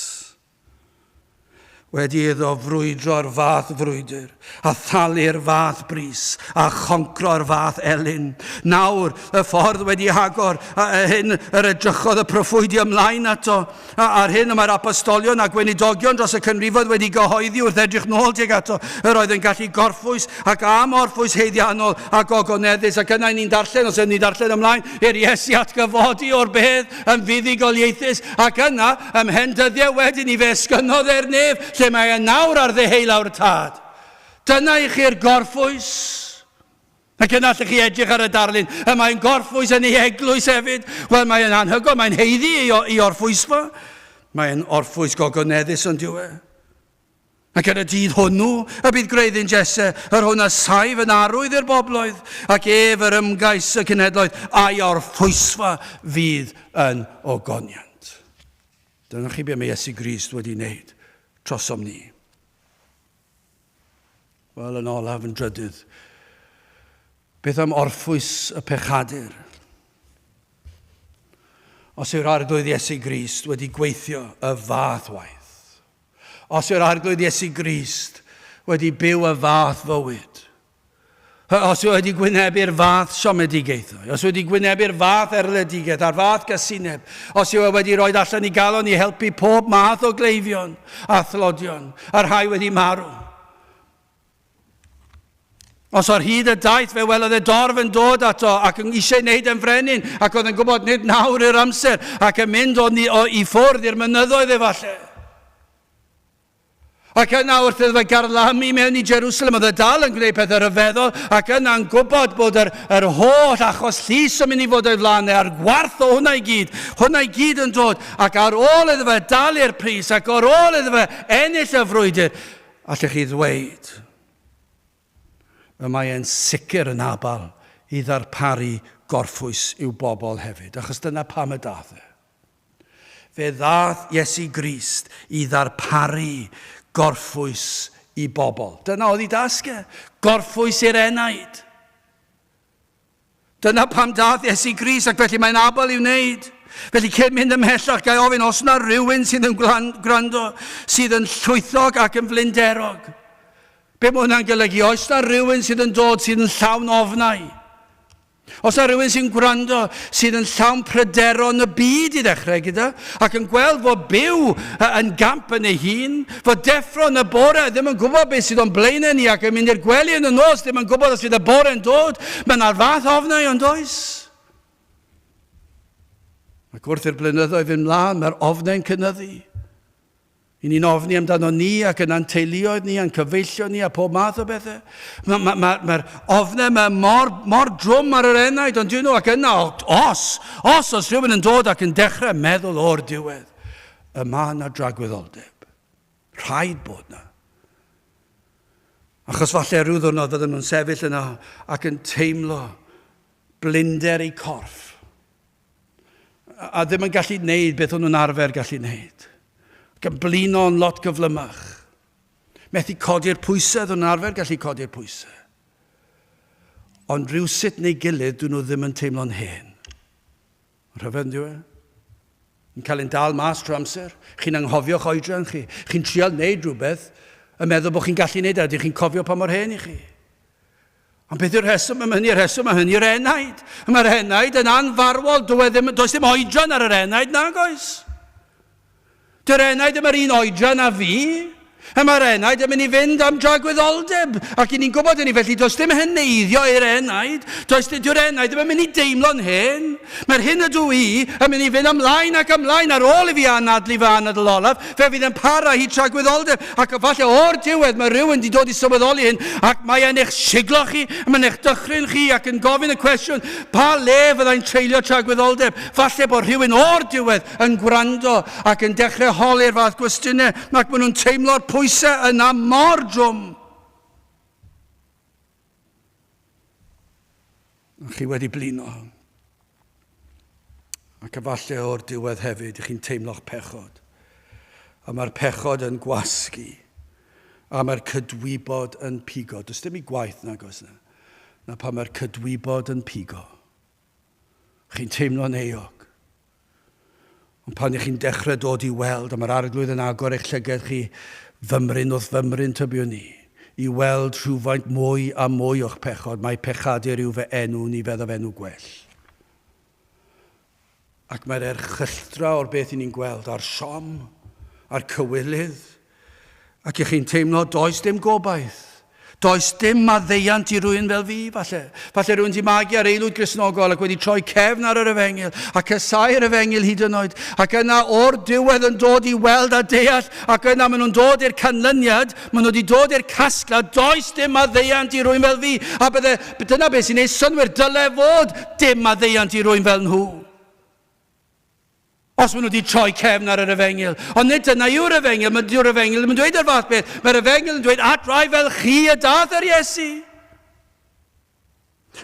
Wedi iddo frwydro'r fath frwydr, a thalu'r fath bris, a choncro'r fath elyn. Nawr, y ffordd wedi agor, a hyn yr edrychodd y proffwydi ymlaen ato, A ar hyn y mae'r apostolion a gweinidogion dros y canrifoedd wedi gyhoeddi wrth edrych nôl tuag ato, yr oedd yn gallu gorffwys ac am orffwys haeddiannol a gogoneddus. Ac yna ni'n darllen, os ydyn ni'n darllen ymlaen, i'r Iesu atgyfodi o'r bedd yn fuddugoliaethus. Ac yna, ymhen dyddiau wedyn, i fe esgynnodd e'r nef, lle mae e nawr ar ddeheulaw'r Tad. Dyna i chi'r gorffwys. Ac yna allech chi edrych ar y darlun, y mae'n gorffwys yn ei eglwys hefyd. Wel, mae'n anhygoel, mae'n heiddi i, i orffwysfa. Mae'n orffwys gogoneddus ond yw e. Ac ar y dydd hwnnw y bydd gwreiddyn Jesse, yr hwn a saif yn arwydd i'r bobloedd, ac ef yr ymgais y cenhedloedd, a'i orffwysfa fydd yn ogoniant. Dyna chi be mae Iesu Grist wedi wneud trosom ni. Wel, yn olaf, yn drydydd, beth am orffwys y pechadur? Os yw'r Arglwydd Iesu Grist wedi gweithio y fath waith, Os yw'r Arglwydd Iesu Grist wedi byw y fath fywyd, os yw wedi gwynebu'r fath siomedigaethau, os wedi gwynebu'r fath erledigaeth a'r fath gasineb, os yw e wedi rhoi allan i galon i helpu pob math o gleifion a thlodion, a rhai wedi marw. Os ar hyd y daith fe welodd e dorf yn dod ato ac yn eisiau wneud e'n frenin ac oedd yn gwybod nid nawr yw'r amser ac yn mynd o, o, i ffwrdd i'r mynyddoedd efallai. Ac yna wrth iddo fe garlamu mewn i Jerusalem, oedd e dal yn gwneud pethau rhyfeddol, ac yna'n gwybod bod yr, yr holl achos llys yn mynd i fod o'i flaen e, a'r gwarth o hwnna i gyd, hwnna i gyd yn dod, ac ar ôl iddo fe dalu'r pris, ac ar ôl iddo fe ennill y frwydr, allech chi ddweud, Y mae e'n sicr yn abal i ddarparu gorffwys i'w bobl hefyd, achos dyna pam y dath e. Fe ddath Iesu Grist i ddarparu gorffwys i bobl. Dyna oedd ei dasg e, gorffwys i'r enaid. Dyna pam dath Iesu Grist, ac felly mae'n abl i'w wneud. Felly cyn mynd ymhellach, ga i ofyn, os yna rhywun sydd yn gwrando, sydd yn llwythog ac yn flinderog, be mae hwnna'n golygu? Oes yna rhywun sydd yn dod sydd yn llawn ofnau? Os yna rhywun sy'n gwrando sydd yn llawn pryderon y byd i ddechrau gyda, ac yn gweld fod byw yn gamp yn ei hun, fod deffro yn y bore ddim yn gwybod beth sydd o'n blaenau ni ac yn mynd i'r gwely yn y nos ddim yn gwybod os fydd y bore'n dod, mae yna'r fath ofnau ond oes? Ac wrth i'r blynyddoedd fynd mlaen, mae'r ofnau'n cynyddu. I ni'n ofni amdano ni ac yna'n teuluoedd ni a'n cyfeillion ni a pob math o bethau. Mae'r ma, ma, ma ofnau yma mor, mor drwm ar yr enaid, ond dyn nhw ac yna, os, os os rhywun yn dod ac yn dechrau meddwl o'r diwedd, y mae yna dragwyddoldeb. Rhaid bod yna. Achos falle rhyw ddwrnod fydden nhw'n sefyll yna ac yn teimlo blinder eu corff. A ddim yn gallu gwneud beth o'n nhw'n arfer gallu gwneud. Ac yn blino'n lot gyflymach. Methu codi'r pwysau o'n nhw'n arfer gallu codi'r pwysau. Ond rhywsut neu gilydd, dyn nhw ddim yn teimlo'n hen. Rhyfedd, yn e? Yn cael ein dal mas trwy amser. Chi'n anghofio'ch oedran chi. Chi'n trial wneud rhywbeth yn meddwl bod chi'n gallu wneud e. Ydych chi'n cofio pa mor hen i chi. Ond beth yw'r rheswm am hynny? Y rheswm am hynny yw'r enaid. Mae'r enaid yn anfarwol. Dyw e ddim, does dim oedran ar yr enaid, nag oes? Dyw'r enaid ddim yr un oedran â fi. A mae'r enaid yn mynd i fynd am dragwyddoldeb. Ac i ni'n gwybod hynny, felly does dim heneiddio i'r enaid. Does dyw'r enaid ddim yn mynd i deimlo'n hen. Mae'r hyn ydw i yn mynd i fynd ymlaen ac ymlaen ar ôl i fi anadlu fy anadl olaf. Fe fydd yn para hyd tragwyddoldeb. Ac falle o'r diwedd mae rhywun wedi dod i sylweddoli hyn ac mae e'n eich siglo chi, mae'n eich dychryn chi ac yn gofyn y cwestiwn, pa le fyddai'n treulio tragwyddoldeb? Falle bod rhywun o'r diwedd yn gwrando ac yn dechrau holi'r fath gwestiynau ac maen nhw'n teimlo'r pwysau yna mor drwm. Chi wedi blino. Ac efallai o'r diwedd hefyd, i chi'n teimlo'ch pechod. A mae'r pechod yn gwasgu. A mae'r cydwybod yn pigo. Does dim i gwaith nag oes na. Na pan mae'r cydwybod yn pigo. Chi'n teimlo'n euog. Ond pan ych chi'n dechrau dod i weld, a mae'r Arglwydd yn agor eich llyged chi fymryn wrth fymryn, tybiwn i, i weld rhywfaint mwy a mwy o'ch pechod, mae pechadur yw fy enw, ni feddaf enw gwell. Ac mae'r erchylltra o'r beth i ni'n gweld, a'r siom, a'r cywilydd, ac ych chi'n teimlo does dim gobaith. Does dim maddeuant i rywun fel fi, falle. Falle rhywun di magu ar aelwyd Gristnogol ac wedi troi cefn ar yr efengyl a casáu'r efengyl hyd yn oed. Ac yna o'r diwedd yn dod i weld a deall ac yna maen nhw'n dod i'r canlyniad, maen nhw wedi dod i'r casgliad, does dim maddeuant i rywun fel fi. A bydde, dyna beth sy'n ei synnwyr, dyle fod dim maddeuant i rywun fel nhw. Os maen nhw wedi troi cefn ar yr efengyl. Ond nid dyna yw'r efengyl. Mae dyw'r efengyl ddim yn dweud yr fath beth. Mae'r efengyl yn dweud at rai fel chi y dath yr Iesu.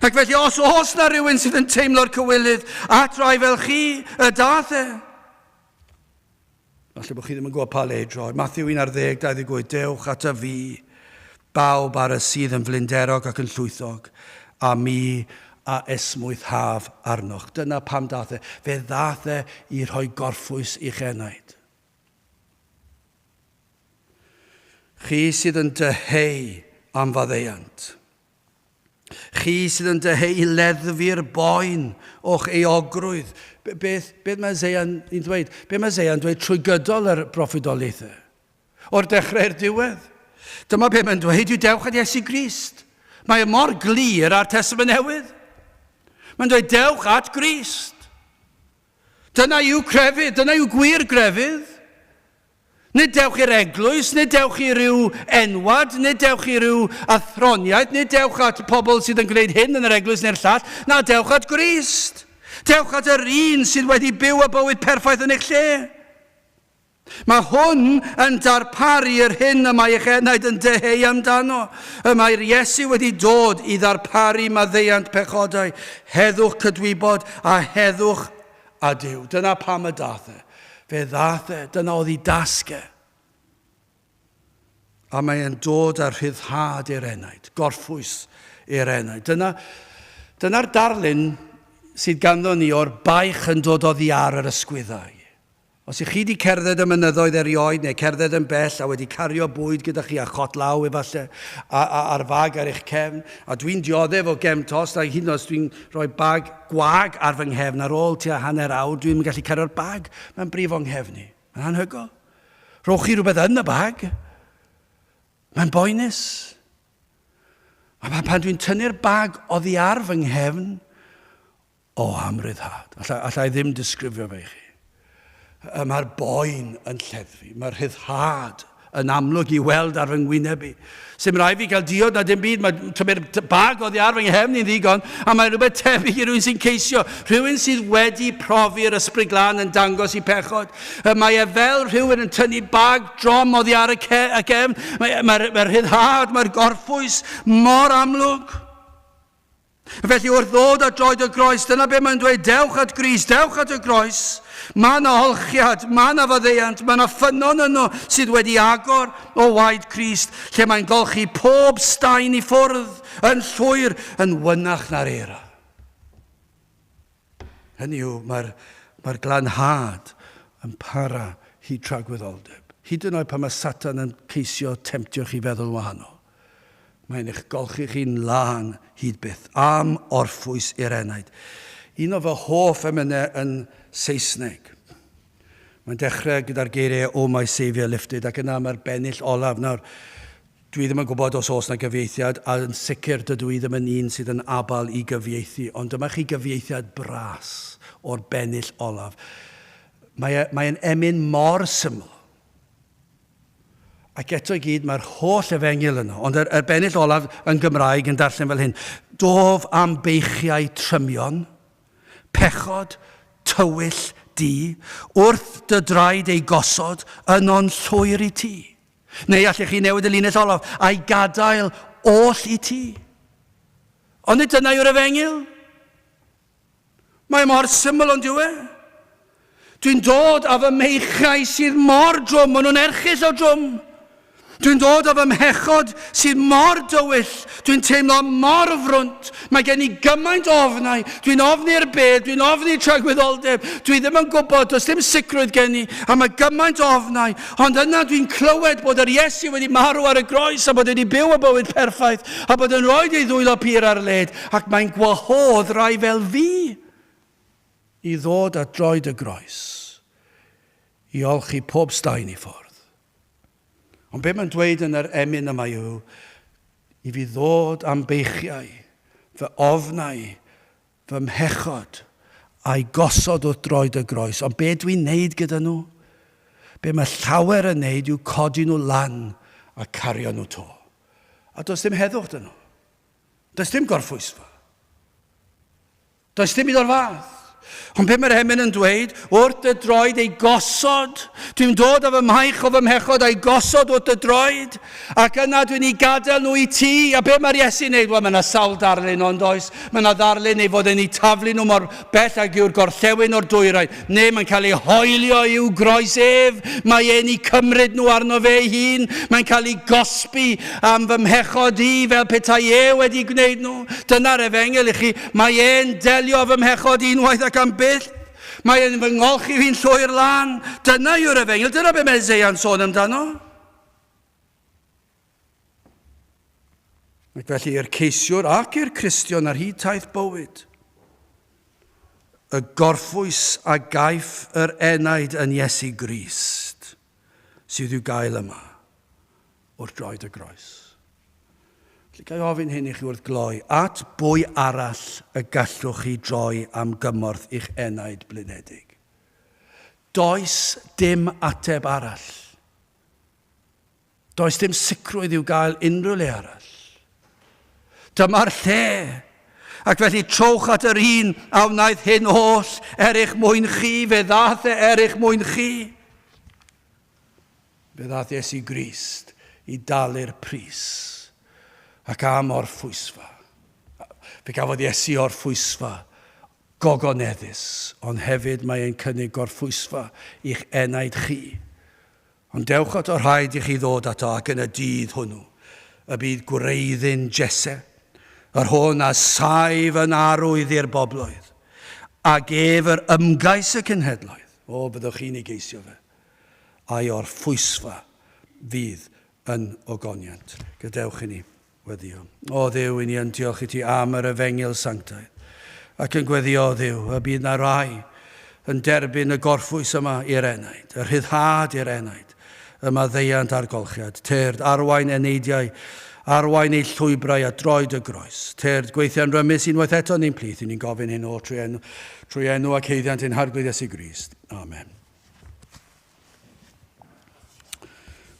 Ac felly os oes na rhywun sydd yn teimlo'r cywilydd at rai fel chi y dath e. Falle bod chi ddim yn gwybod pa le i droi. Matthew 11, 28, dewch at y fi, bawb ar y sydd yn flinderog ac yn llwythog, a mi a esmwythaf arnoch. Dyna pam dath e. Fe ddath e i rhoi gorffwys i'ch enaid. Chi sydd yn dyheu am faddeuant. Chi sydd yn dyheu i leddfu'r boen o'ch euogrwydd. Beth, beth mae Isaiah'n dweud? Beth mae Isaiah'n dweud trwy gydol yr broffwydoliaethau? O'r dechrau i'r diwedd. Dyma beth mae'n dweud yw dewch at Iesu Grist. Mae e mor glir ar Testament Newydd. Mae'n dweud dewch at Grist. Dyna yw crefydd, dyna yw gwir grefydd. Nid dewch i'r eglwys, nid dewch i ryw enwad, nid dewch i ryw athroniaeth, nid dewch at pobl sydd yn gwneud hyn yn yr eglwys neu'r llall. Na, dewch at Grist. Dewch at yr un sydd wedi byw y bywyd perffaith yn eich lle. Mae hwn yn darparu yr hyn y mae eich enaid yn dyheu amdano. Y mae'r Iesu wedi dod i ddarparu maddeuant pechodau, heddwch cydwybod a heddwch â Duw. Dyna pam y dath e. Fe ddath e, dyna oedd ei dasg e. A mae e'n dod â rhyddhad i'r enaid, gorffwys i'r enaid. Dyna, dyna'r darlun sydd ganddo ni o'r baich yn dod oddi ar yr ysgwyddau. Os ych chi 'di cerdded y mynyddoedd erioed, neu cerdded yn bell a wedi cario bwyd gyda chi a chot law efalle, a, a, a'r fag ar eich cefn, a dwi'n dioddef o gefn tost, a hyd yn oed os dwi'n rhoi bag gwag ar fy nghefn ar ôl tua hanner awr, dwi'n gallu cario'r bag, mae'n brifo nghefn i. Mae'n anhygoel. Rhowch chi rhywbeth yn y bag, mae'n boenus. A pan, pan dwi'n tynnu'r bag oddi ar fy nghefn, O, am ryddhad. Alla, alla i ddim disgrifio fe i chi. Mae'r boen yn lleddfu, mae'r rhyddhad yn amlwg i weld ar fy ngwyneb i. Sdim rhaid fi gael diod na dim byd, mae tymor bag oddi ar fy nghefn i'n ddigon, a mae rhywbeth tebyg i rhywun sy'n ceisio, rhywun sydd wedi profi'r ysbryd glân yn dangos i pechod. Mae e fel rhywun yn tynnu bag drom oddi ar y, ce y gefn. Mae'r mae, mae rhyddhad, mae'r gorffwys mor amlwg. Felly wrth ddod at droed y groes, dyna be mae'n dweud, dewch at Grist, dewch at y groes. Mae yna olchiad, mae yna faddeuant, mae yna ffynnon yno sydd wedi agor o waed Crist, lle mae'n golchi pob staen i ffwrdd yn llwyr, yn wynach na'r eira. Hynny yw, mae'r mae glanhad yn para hyd tragwyddoldeb. Hyd yn oed pan mae Satan yn ceisio temtio chi feddwl wahanol. Mae'n eich golchi chi'n lân hyd byth, am orffwys i'r enaid. Un o fy hoff emynau yn Saesneg. Mae'n dechrau gyda'r geiriau O my Saviour lifted ac yna mae'r bennill olaf. Nawr, dwi ddim yn gwybod os oes na gyfieithiad, a yn sicr dydw i ddim yn un sydd yn abal i gyfieithu, ond dyma chi gyfieithiad bras o'r bennill olaf. Mae, e, mae'n emyn mor syml. Ac eto i gyd, mae'r holl efengyl yno. Ond yr, yr bennill olaf yn Gymraeg yn darllen fel hyn. Dof am beichiau trymion, pechod, tywyll, di, wrth dy draed ei gosod, yno'n llwyr i ti. Neu allech chi newid y linell olaf, a'i gadael oll i ti. Ond nid dyna yw'r efengyl. Mae mor syml ond yw e? Dwi'n dod â fy meichau sydd mor drwm, maen nhw'n erchyll o drwm. Dwi'n dod â fy mhechod sydd mor dywyll, dwi'n teimlo mor frwnt, mae gen i gymaint o ofnau, dwi'n ofni'r byd, dwi'n ofni tragwyddoldeb, dwi ddim yn gwybod, does dim sicrwydd gen i, a mae gymaint o ofnau, ond yna dwi'n clywed bod yr Iesu wedi marw ar y groes a bod wedi byw y bywyd perffaith, a bod yn rhoi ei ddwylo pur ar led, Ac mae'n gwahodd rai fel fi i ddod at droed y groes, i olchi pob staen i ffwrdd. Ond be mae'n dweud yn yr emyn yma yw, I fi ddod am beichiau, fy ofnau, fy mhechod, a'i gosod wrth droed y groes. Ond be dwi'n neud gyda nhw? Be mae llawer yn neud yw codi nhw lan a cario nhw to. A does dim heddwch dyn nhw. Does dim gorffwysfa. Does dim un o'r fath. Ond be mae'r emyn yn dweud? Wrth dy droed ei gosod. Dwi'n dod â fy mhaich o fy mhechod a'i gosod wrth dy droed. Ac yna dwi'n ei gadael nhw i ti. A be mae'r Iesu'n neud? Wel, mae yna sawl darlun ond oes. Mae yna ddarlun ei fod yn ei taflu nhw mor bell ag yw'r gorllewin o'r dwyrain. Neu mae'n cael ei hoelio i'w groes ef. Mae e'n eu cymryd nhw arno fe ei hun. Mae'n cael ei gosbi am fy mhechod i fel petai e wedi gwneud nhw. Dyna'r efengyl i chi. Mae e'n delio â fy mhechod unwaith ac am byth. Mae e'n fy ngolchi fi'n llwyr lân. Dyna yw'r efengyl. Dyna be mae Eseia'n sôn amdano. Ac felly i'r ceisiwr ac i'r Cristion ar hyd taith bywyd, y gorffwys a gaiff yr enaid yn Iesu Grist sydd i'w gael yma wrth droed y groes. Felly ga i ofyn hyn i chi wrth gloi, at bwy arall y gallwch chi droi am gymorth i'ch enaid blinedig? Does dim ateb arall. Does dim sicrwydd i'w gael unrhyw le arall. Dyma'r lle. Ac felly trowch at yr un a wnaeth hyn oll er eich mwyn chi, fe ddaeth e er eich mwyn chi. Fe ddaeth Iesu Grist i dalu'r pris ac am orffwysfa. Fe gafodd Iesu orffwysfa gogoneddus, ond hefyd mae e'n cynnig gorffwysfa i'ch enaid chi. Ond dewch ato, rhaid i chi ddod ato, ac yn y dydd hwnnw y bydd gwreiddyn Jesse, yr hwn a saif yn arwydd i'r bobloedd, ac ef yr ymgais y cenhedloedd. O, byddwch chi'n ei geisio fe, a'i orffwysfa fydd yn ogoniant. Gadewch i ni Weddïo. O Dduw, i ni yn diolch i ti am yr efengyl sanctaidd, ac yn gweddio, o Dduw, y bydd na rai yn derbyn y gorffwys yma i'r enaid, y rhyddhad i'r enaid, y maddeuant a'r golchiad. Tyrd, arwain eneidiau, arwain eu llwybrau at droed y groes. Tyrd, gweithiau'n rymus unwaith eto yn ein plith, i ni'n gofyn hyn oll trwy enw, trwy enw ac haeddiant ein Harglwydd Iesu Grist. Amen.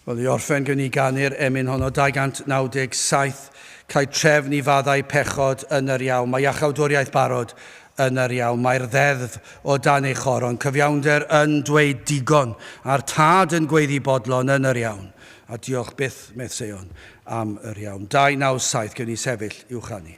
Wel, i orffen gen i ganu'r emyn honno, 297, cael trefn i faddau pechod yn yr iawn. Mae iachawdwriaeth barod yn yr iawn. Mae'r ddeddf o dan ei choron. Cyfiawnder yn dweud digon, a'r tad yn gweiddi bodlon yn yr iawn. A diolch byth, medd Seion, am yr iawn. 297, gewn ni sefyll i'w chanu.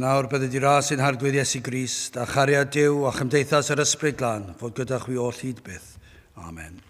A nawr bydded i ras ein Harglwydd Iesu Grist, a chariad Duw a chymdeithas yr Ysbryd Glân, fod gyda chwi oll hyd byth. Amen.